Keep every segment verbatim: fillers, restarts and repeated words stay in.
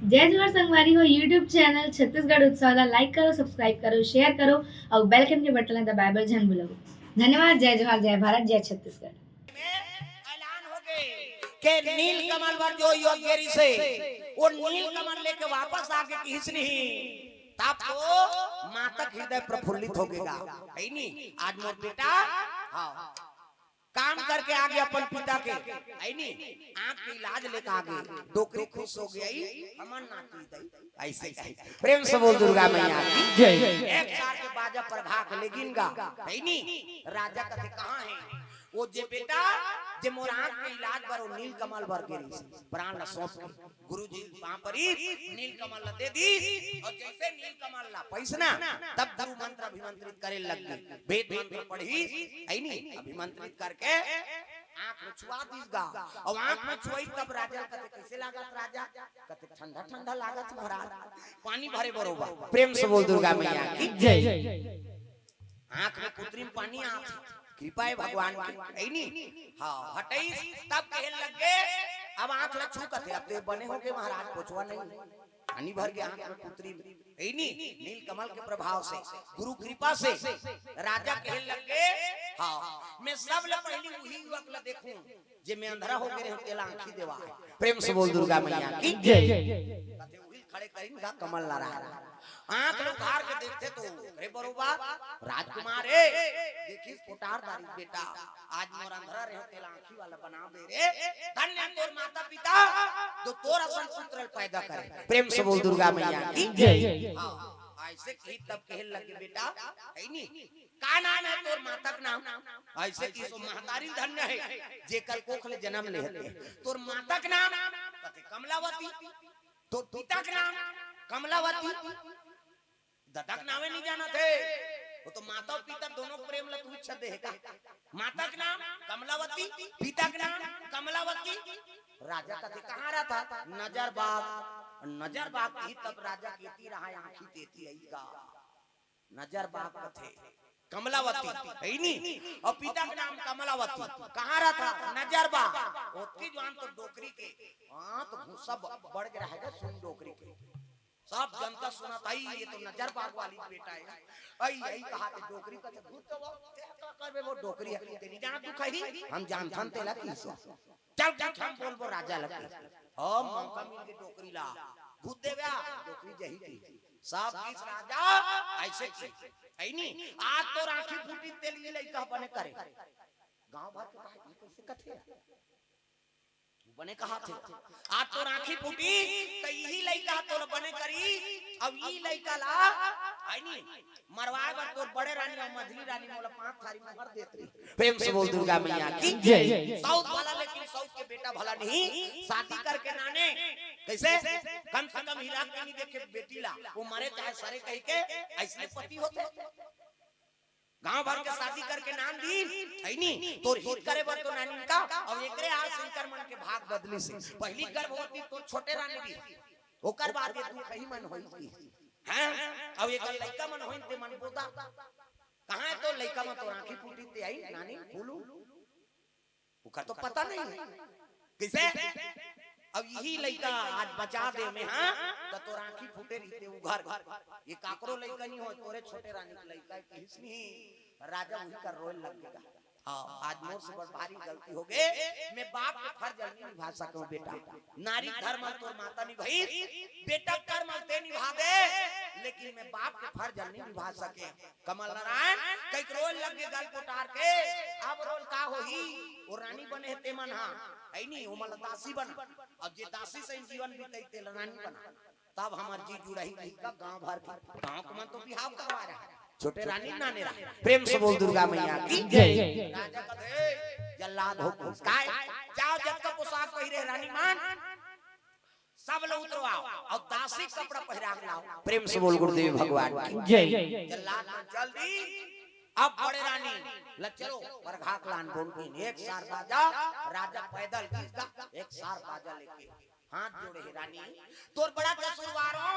जय जोहार संगवारी हो, YouTube चैनल छत्तीसगढ़ उत्सव ला लाइक करो, सब्सक्राइब करो, शेयर करो अउ बेल आइकन के बटन ला दबाए बर झन भूलव। धन्यवाद। जय जोहार, जय भारत, जय छत्तीसगढ़। में ऐलान हो गए के नील कमल बर जो योग्य रिसे, वो नील कमल लेके वापस आके किहिस नहीं, तब तो मातक हृदय प्रफुल्लित हो गएगा। है नी? आज मोर बेटा, हाँ, काम करके आगे अपन पिता के, है नी? आँख के इलाज लेके आगे, डोकरी खुश हो गई, हमर नाती दई। ऐसे कहे, प्रेम से बोल दुर्गा मैया की। जय। एक साल के बाजा पर भाग लेगिन गा, है नी? राजा कथे कहाँ है? वो जे बेटा, जे मोर आँख के इलाज बर वो नील कमल बर गे रहिस, प्राण ला सौंप के गुरु जी पाँव परी, नील कमल ला दे दी। और जैसे नील कमल ला पइसना, तब गुरु मंत्र अभिमंत्रित करे लग गए। वेद मंत्र पढ़ी, है नी? अभिमंत्रित करके आँख में छुआ दीस गा। और आँख में छुआई तब राजा कथे, कैसे लागत राजा? कथे ठंडा ठंडा लागत महाराज, पानी भरे बरोबर। प्रेम से बोल दुर्गा मैया की। जय। आँख में पुतरी में पानी आत हे, कृपा है भगवान की, है नी? हाँ, हटइस, तब कहे लग गए, अब आँख ला छू कथे, अब तो ये बने हो गए महाराज, पोछवा नहीं, पानी भर के आँख में पुतरी में, है नी? नील कमल के प्रभाव से, गुरु कृपा से, राजा कहे लग गए, हाँ, मैं सब ले पहली वही युवक ला देखूं, जे मैं अंधरा हो गए रहूं, तेला आँखी देवा है। प्रेम से बोल दुर्गा मैया की। जय। कथे उही खड़े करिन गा कमल नारायण। आँख ला उघार के देखथे तो, अरे बरोबर, राजकुमार, ए, देखिस कोठार दारी बेटा, आज मोर अंधरा रहे तेला आँखी वाला बना दे रे। धन्य तोर माता पिता, जो तोर असन पुत्र पैदा करे। प्रेम से बोल दुर्गा मैया की। जय। हाँ, ऐसे कही तब कहे लगे बेटा, है नी? का नाम है तोर माता के नाम? ऐसे की सो महतारी धन्य है, जेकर कोख ले जन्म ले हते। तोर माता के नाम? कथे कमलावती। तोर पिता के नाम? कमलावती। ददा के नामे नहीं जानत हे। वो तो माता और पिता दोनों प्रेम ला तू इच्छा दे हे का? माता के नाम कमलावती, पिता के नाम कमलावती। राजा कथे कहाँ रहा था? नजर बाग। नजर बाग ही तब राजा केती रहा, आँखी तेती आई गा। नजर बाग कथे कमलावती, है नी? और पिता के नाम कमलावती। कहाँ रहा था? नजर बाग। ओतकी जुआन तो डोकरी के, हाँ, तो भूसा ब-, बढ़ के रहेगा, सुन डोकरी के। सब जनता सुनत, "आई, ये तो नजर बाग वाली बेटा है।" आई, आई कहा थे डोकरी का, तो भूत तो वो, ते का करबे, वो डोकरी है, ते नहीं जाना तू कही, हम जानथन तेला की सो। चल, चल, हम बोलबो राजा लगे। ओ, मौका मिल के डोकरी ला, भूत देव्या, डोकरी जही की। सब किस राजा, ऐसे की, है नी? आज तो राखी फूटी तेल ये लइका बने करे। गांव भर के कहा, "ये कैसे कथे?" बने कहा थे, "आज तो राखी फूटी, तो यही लइका तो बने करी, अब ई लइका ला, है नी, मरवाए बर तोर बड़े रानी और मझली रानी मोला पांच थारी मोहर देत रही।" प्रेम से बोल दुर्गा मैया की। जय। सौत भला, लेकिन सौत के बेटा भला नहीं, शादी करके नाने, कैसे? कम से कम हीरा के नहीं देखे बेटी ला, वो मरे चाहे सरे कही के, ऐसने पति होते। गांव भर के शादी करके नान दी, है नी? तोर हित करे बर तो नानी का, अब एकरे आज शंकर मन के भाग बदली से। पहली गर्भवती तोर छोटे रानी भी, ओकर बाद ये तू कहीं मन होई की। हैं? अब एक लइका मन होई ते मन बोता। कहाँ है तो लइका मन तो राखी फूटी ते आई, नानी, फूलू। ओकर तो पता नहीं है। कैसे? अब यही लइका आज बचा दे में, हाँ? तो तोर आँखी फूटे रहिते उघर। ये काकरो लइका नहीं हो, तोरे छोटे रानी के लइका है, किहिस नहीं। राजा वही कर रोए लग गया। हाँ, आज मोर से बड़ भारी गलती हो गए। मैं बाप के फर्ज नहीं निभा सकूं बेटा। नारी धर्म तोर माता निभाई, बेटा कर्म ते निभा दे, लेकिन मैं बाप के फर्ज नहीं निभा सके। कमल नारायण कई रोल लग गए गल कोटार के। अब रोल का होही? वो रानी बने हे ते मन हा, है नी? वो मन दासी बना। अब जे दासी से जीवन बीतई ते रानी बना। तब हमर जी जुड़ही रही का गांव भर के। गांव के मन तो बिहाव करवा रहा है। छोटे रानी नाने रहा। प्रेम से बोल दुर्गा मैया की। जय। राजा कथे, जल्लाद हो कुछ। काय? जाओ जतका पोशाक पहिरे रानी मान। सब ला उतरवाओ और दासी कपड़ा पहिरा के लाओ। प्रेम से बोल गुरुदेव भगवान की। जय। जल्लाद मन चल दी। अब बड़े रानी ल चलो परघाक लान बोल दिन। एक सार बाजा, राजा पैदल गीस गा, एक सार बाजा लेके हाथ जोड़े हे रानी। तोर बड़ा कसूरवार हो,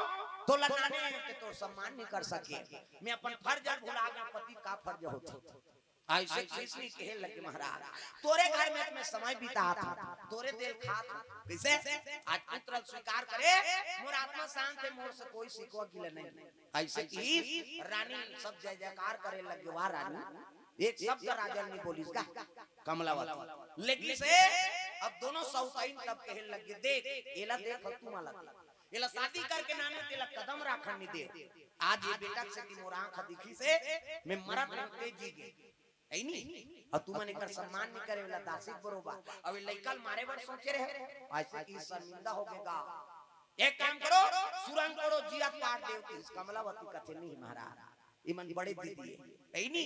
तोला नाने के तोर सम्मान नहीं कर सके। मैं अपन फर्ज भुला गया, पति का फर्ज होथे। अइसे कहिस नी, कहे लगे महाराज, तोरे घर में मैं समय बितात हूँ, तोरे तेल खात हूँ। कइसे? आज पुत्र स्वीकार करे, मोर आत्मा शांत हे, मोर से कोई सिकवा गिला नहीं। अइसे कहिस रानी, सब जय जयकार करे लगे, वाह रानी, एक शब्द राजा ल नी बोलिस गा कमलावती। लेकिन से अब दोनों सौतइन तब कहे लगे, देख, एला देख, अउ तुमन ला देख, एला शादी करके नाने तेला कदम राखन नी दे। आज ये बेटा के सेती मोर आँख दिखिस हे, मैं मरत रहितेंव जी गे। हइ नी? अउ तुमन एकर सम्मान नी करे, एला दासी के बरोबर। अउ ये लइका ल मारे बर सोचे रहे, अइसे कहिस शर्मिंदा होगे गा। एक काम करो, सुरंग करो, जियत पार देव, कहिस। कमलावती कथे, नहीं महाराज, इमन बड़े दीदी हे, हइ नी?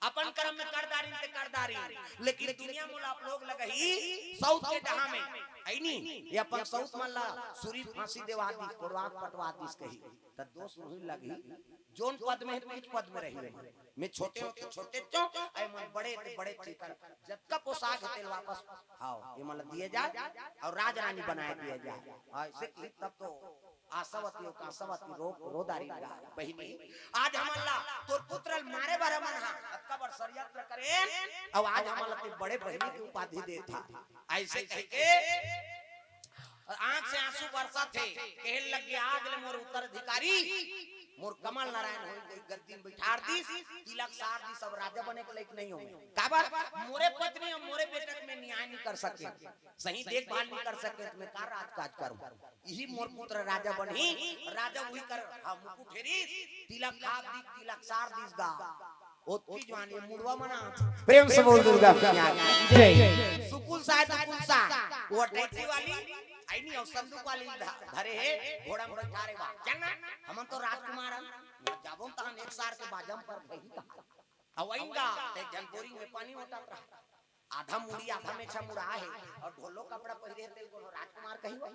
अपन करम में कर डारिन ते कर डारिन, लेकिन दुनिया मोला अपलोग लगही सौत के डहा में, हइ नी? ये अपन सौत मन ला सुरी फांसी देवा दिस, कोड़वा के पटवा दिस कही, त दोष उही लगही। जोन पद में हे, उहीच पद में रही। मैं छोटे हों त छोटे चो, अउ एमन बड़े ते बड़े चेतन, जतका पोसाक हे तेला वापस, हाँ, एमन ला दिए जाए अउ राज रानी बनाए दिए जाए। हाँ, अइसे कहिस तब तो आशावती अउ काशावती रो, रो डारिन गा, बहिनी, आज हमन ला तोर पुत्र ल मारे बर हमन हा अतका बड़ षड्यंत्र करेन, अउ आज हमन ला ते बड़े बहिनी के उपाधि देत हा। अइसे कहिके आँख से आँसू बरसत हे, कहे लगे, आज ले मोर उत्तराधिकारी मोर कमल नारायण होई गई, गद्दी में बइठार दिस, तिलक सार दिस, अब राजा बने के लायक नहीं हों मैं। काबर? मोरे पत्नी अउ मोरे बेटा के मैं न्याय नहीं कर सकेंव, सही देखभाल नहीं कर सकेंव, त मैं का राजकाज करूँ? इही मोर पुत्र राजा बनही, राजा उही कर, हाँ, मुकुट हेरिस, तिलक खाब दिस, तिलक सार दिस गा। ओतकी जवान ये मुड़वा मना। प्रेम से बोल दुर्गा मैया की जय। सुकुल साय, दुकुल साय, वो अटैची वाली, हइ नी, अउ संदूक वाली ध-, धरे हे, घोड़ा में बइठारे बा। चल ना, हमन तो राजकुमार हन, जाबो तहन एक सार के बाजा म परबही कहा। अउ अइंगा, ते झन बोरिंग में पानी ओटत रहा। आधा मुड़ी, आधा मेछा मुड़ा हे, अउ ढोलो कपड़ा पहिरे हे, ते कोनो राजकुमार कही हो?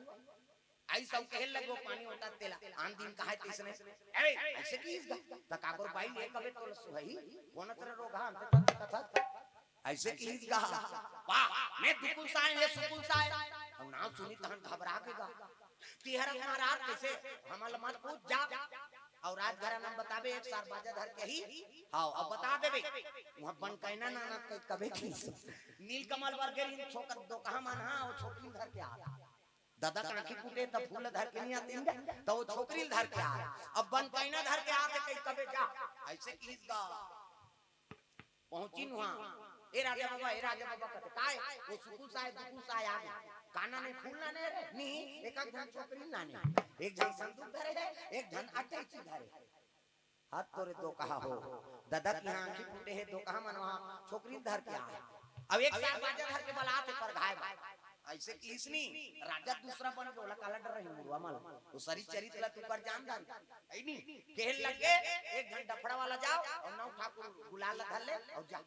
अइसे कहे लगो पानी ओटत तेला, आन दिन कहाय तइसने, "ए, अइसे कहिस गा, त काकर बाई ले कबे तोला सुहही, कोन तरह रोगहा अंत तंत कथस?" अइसे कहिस गा, "वाह, मैं दुकुल साय, ये सुकुल साय।" अउ नाम सुनी तहन घबरा गे गा। तिहर महाराज कइसे, हमन ल मत पूछ जा। अउ राजघराना म बताबे, एक सार बाजा धर के ही, हाँ, अब बता देबे। उहाँ बनकैना नाना कहि कबे कहिस। नीलकमल बर गे रिहिन छोकर दोकहा मन हा, अउ छोकरी धर के आ। ददा के आँखी फूटे त फूल धर के नहीं आतिन, त वो छोकरी धर के आ। अब बनकैना धर के आथे कहि कबे जा। अइसे कहिस गा। पहुँचिन उहाँ, "ए राजा बाबा, ए राजा बाबा," कथे, "काय?" "वो सुकुल साय, दुकुल साय आ गे।" "का नाने, फूल नाने रे?" "नहीं, एक एक झन छोकरी नाने। एक झन संदूक धरे हे, एक झन अटैची धरे हे।" हाथ तोरे दोकहा हो, ददा के यहाँ आँखी फूटे हे, दोकहा मन वहाँ छोकरी धर के आए। अब एक सार बाजा धर के बलात हे परघाय बा। अइसे कहिस नी, राजा दूसरा बन गे, ओला काला डर रही मुड़वा मन ल। वो सरी चरित ला तू कर जान दान। हइ नी, कहे लगे, "एक झन डफड़ा वाला जाव, अउ नौ ठाकुर गुलाल ला धर ले, अउ जा।"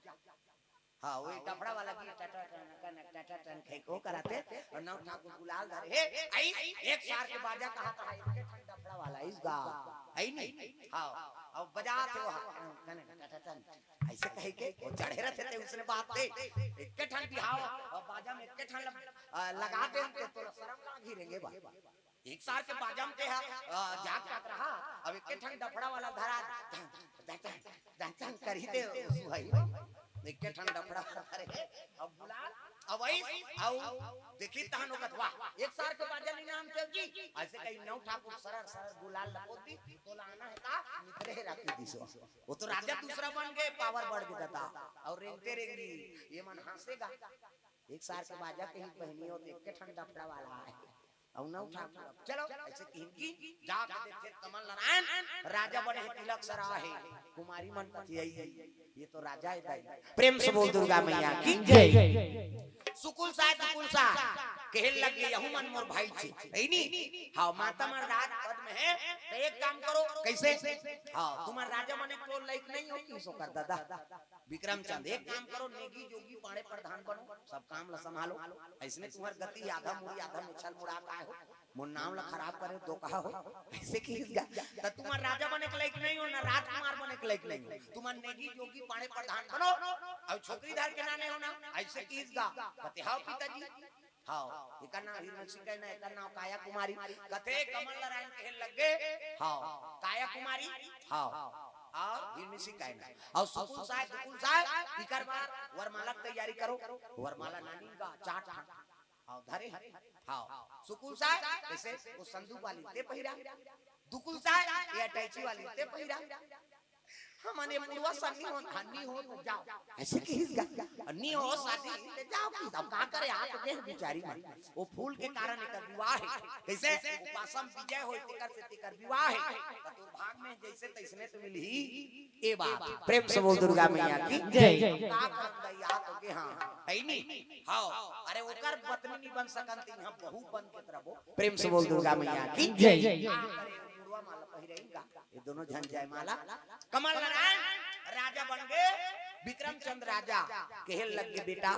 हाँ, वही डफड़ा वाला भी टटा टन, टन, टटा टन कहि के वो कराथे, अउ नौ ठाकुर गुलाल धरे हे, अइस, एक सार के बाजा कहात हे, एक ठन डफड़ा वाला, अइस गा, हइ नी? हाँ, अउ बजात हे वो, टन, टन, टटा टन, अइसे कहि के, वो चढ़े रहिथे ते उसने बात दे, एक ठन बिहाव, अउ बाजा में एक ठन ल-, अ, लगा दे, ते तोला शरम लागही रेंगे बा। एक सार के बाजा म ते हा, अ, जाग जाग रहा, अब एक ठन डफड़ा वाला धरा, टन, टन, टन, टन, टन, टन करी दे, सुहाई। एक ठन डफड़ा वाला धरे, अब गुलाल, अब अइस, अउ देखी तहन ओकर, "वाह, एक सार के बाजा नहीं नाम चल जी।" अइसे कहि नौ ठाकुर सरर, सरर गुलाल ल पोत दिस, "तोला आना हे का?" निकरे हे राखी दिस। वो तो राजा दूसरा बन गे, पावर बढ़ गे ददा, अउ रेंगते रेंगी, ये मन हँसे गा। एक सार के बाजा कहिन बहिनी हो, त एक ठन डफड़ा वाला आय। अउ नौ ठाकुर, चलो, अइसे कहिन कि जाके देखथे कमल नारायण, राजा बने हे, तिलक सरा हे, कुमारी मन कथे, "ये तो राजा हे दाई।" प्रेम से बोल दुर्गा मैया की जय। सुकुल साय, दुकुल साय, कहे लगे, "यहू मन मोर भाई छे।" हइ नी? हाँ, माता मन राज पद में हे, त एक काम करो, कइसे? हाँ, तुमन राजा बने के लायक नहीं हो, कइसे कर ददा? विक्रमचंद, एक काम करो, नेगी जोगी पाड़े प्रधान बनो, सब काम ला संभालो। अइसने तुम्हर गति आधा मुड़ी, आधा मेछा ल मुड़ा के आय हो, मोर नाम ला खराब करे दोकहा हो। अइसे कहिस गा, त तुमन राजा बने के लायक नहीं हो, ना राजकुमार बने के लायक नहीं हो। तुमन नेगी जोगी पाड़े प्रधान बनो, अउ छोकरी धर के नाने हो ना, अइसे कहिस गा। कथे, "हाँ पिताजी।" हाँ, एकर नाम हिरणसी कहे ना, एकर नाम काया कुमारी। कथे कमल नारायण कहे लगे, हाँ, काया कुमारी, हाँ। अउ हिरमिसी कायना। अउ सुकुल साय, दुकुल साय, इकर बार वरमाला के तैयारी करो। वरमाला नानी का चार ठन। अउ धरे हे। हाँ। सुकुल साय, जइसे ओ संदूक वाली ते पहिरा। दुकुल साय, ये अटैची वाली ते पहिरा। हमन ये मुड़वा सन नी होन, हाँ, नी होन, जाव। अइसे किहिस गा। नी हो शादी, ते जाव कि तब का करे, हाथ दे बिचारी मन। ओ फूल के कारण एकर विवाह हे। कइसे? उपासम विजय होय, तेकर से तेकर विवाह हे। त तोर भाग में जइसे तइसने तो मिलही। ए बात। प्रेम से बोल दुर्गा मैया की जय। का करम दई, आ तो के, हाँ, हे नी? हाँ। अरे ओकर पत्नी नी बन सकन, त इहाँ बहू बन के त रबो। प्रेम से बोल दुर्गा मैया की जय। का करे, मुड़वा माला पहिरे का? ये दोनों झन जयमाला। कमल नारायण राजा बन गे, विक्रमचंद राजा कहे लग गे, बेटा,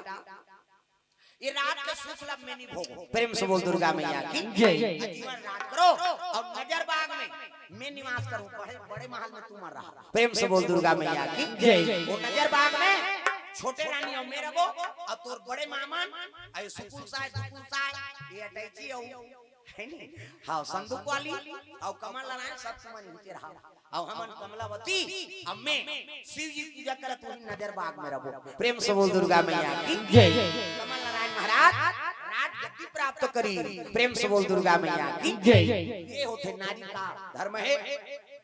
ये राज के सुख ला मैं नी भोगो। प्रेम से बोल दुर्गा मैया की जय। जीवन राज करो अउ नजर बाग में मैं निवास करूं, बड़े, बड़े महल में तुम रहा। प्रेम से बोल दुर्गा मैया की जय। ओ नजर बाग में छोटे रानी अउ मैं रबो, अउ तोर बड़े मामन, अउ सुकुल साय, दुकुल साय, ये अटैची अउ हे नी? हाँ, संदूक वाली अउ कमल नारायण सब तुमन इहिंचे रहा। अउ हमन कमलावती, अउ मैं शिव जी पूजा करत होही नजर बाग में रबो। प्रेम से बोल दुर्गा मैया की जय। कमल नारायण महाराज राज गद्दी प्राप्त करी। प्रेम से बोल दुर्गा मैया की जय। ये होथे नारी का धर्म हे,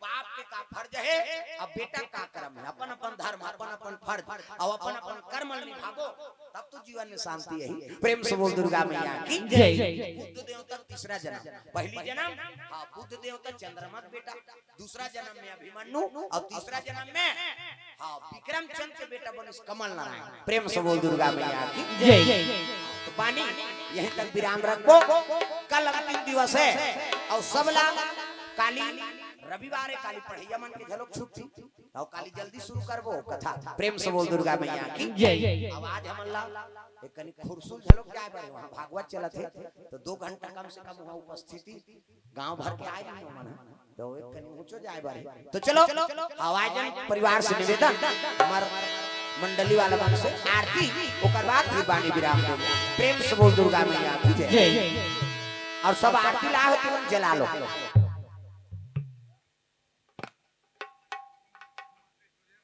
बाप के का फर्ज हे, अउ बेटा का करम हे, अपन अपन धर्म, अपन अपन फर्ज, अउ अपन अपन करम ल निभाबो, तब तो जीवन में शांति हे। प्रेम से बोल दुर्गा मैया की जय। बुद्ध देवता तीसरा जनम, पहली जनम, हाँ, बुद्ध देवता चंद्रमा के बेटा, दूसरा जनम में अभिमन्यु, अउ तीसरा जनम में, हाँ, विक्रमचंद के बेटा बनिस कमल नारायण। प्रेम से बोल दुर्गा मैया की जय। तो बानी इहीं तक विराम रखबो, कल अंतिम दिवस हे, अउ सबला काली रविवार हे, काली पढ़इया मन के घलोक छुट्टी, अउ काली जल्दी शुरू करबो कथा। प्रेम से बोल दुर्गा मैया की जय। अब आज हमन ला एक कनी खुरसुल घलोक जाय बर हे, वहाँ भागवत चलत हे, त दो घंटा कम से कम वहाँ उपस्थिति गांव भर के आय नहीं मन, त एक कनी ऊंचो जाय बर हे। त चलो, आवाजन परिवार से निवेदन, हमर मंडली वाला मन से आरती, ओकर बाद फिर बानी विराम देबो। प्रेम से बोल दुर्गा मैया की जय। जय। अउ सब आरती ला हो, तुरंत जला लो।